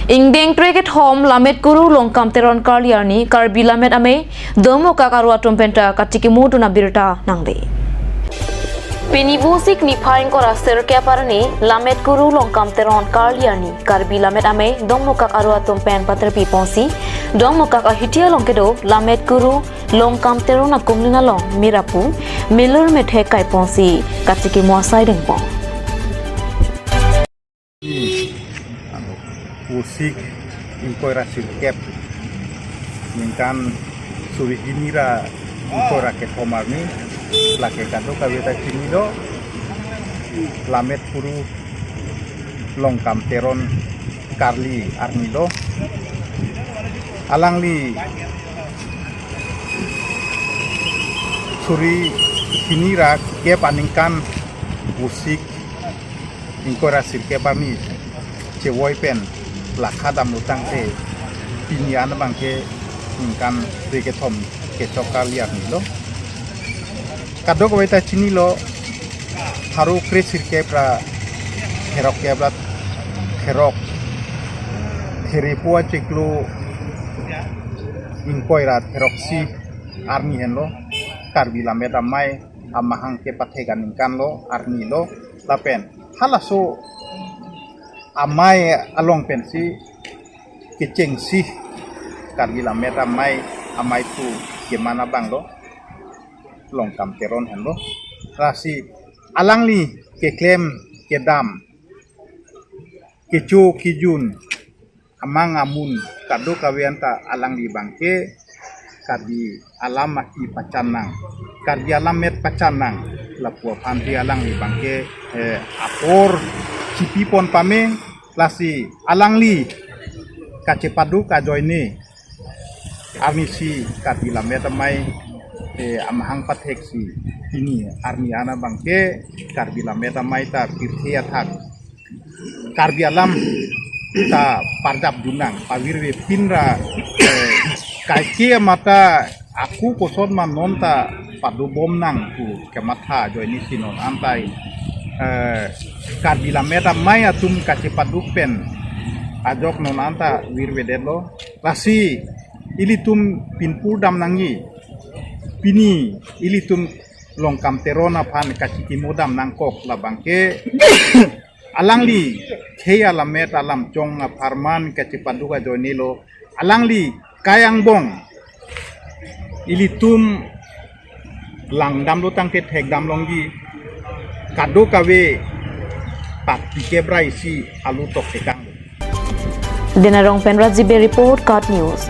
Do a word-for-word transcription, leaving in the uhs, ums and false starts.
Ingdeng tre kethom Lammet Kuru Longkam Teron Karli arni Karbi Lammet Amei Dongmukak aro atum penta kachikimodun abirta nangde. Pini Vosik niphai ingkoi ra sirkep arni Lammet Kuru Longkam Teron Karli arni Karbi Lammet Amei Dongmukak aro atum pen paterpi ponsi Dongmukak ahiti along kedo Lammet Kuru Longkam Teron akumlin along mirapu milur methek kai ponsi kachikimo asai dengpon. Vosik ingkoi ra sirkep ningkan suri hini ra ingkoi ra kethom arni lake kadokave ta chinilo, Lammet Kuru Longkam Teron Karli arni lo. Alangli suri hini ra kep aningkan Vosik ingkoi ra sirkep arni chevoi pen lakha damlo tangte pini an abangke ningkan tre kethom kechok karli arni lo. Kadokave ta chinilo, pharo kre sirkep ra therok kep ra therok, therepo achiklo ingkoi ra theroksi arni henlo Karbi Lammet Amei amahang kepathek aningkan lo, arni lo. Lapen halaso amei along pensi kechengsi Karbi Lammet Amei, amei thu keman abang lo, Longkam Teron henlo. Lasi alangli keklem kedam, kecho kejun, amang amun kadokave anta alangli abangke Karbi alam aki pachan nang, Karbi alam met pachan nang, lapu aphansi alangli abangke eh, apor chipipon pame. Lasi alangli kachepaduk ajoine arnisi Karbi Lammet Amei eh, amahang patheksi pini arni an abangke Karbi Lammet Amei ta pirthe athak Karbi alam ta parjap dun nang, pavirve pin ra eh, kaike mata aku koson ma non ta padubom nang pu kematha ajoinesi non anta eh, Karbi Lammet Amei atum kachepaduk pen ajok non anta virvedetlo. Lasi ilitum pinpur dam nangji, pini ilitum Longkam Teron aphan kachikimo dam nangkok, labangke alangli khei alammet alamchong apharman kachepaduk ajoinelo, alangli kai angbong ilitum langdamlo tangte thekdam longji, kadokave pat pikep ra isi alu tok tekang. Denarong pen Rajibe report, KAT News.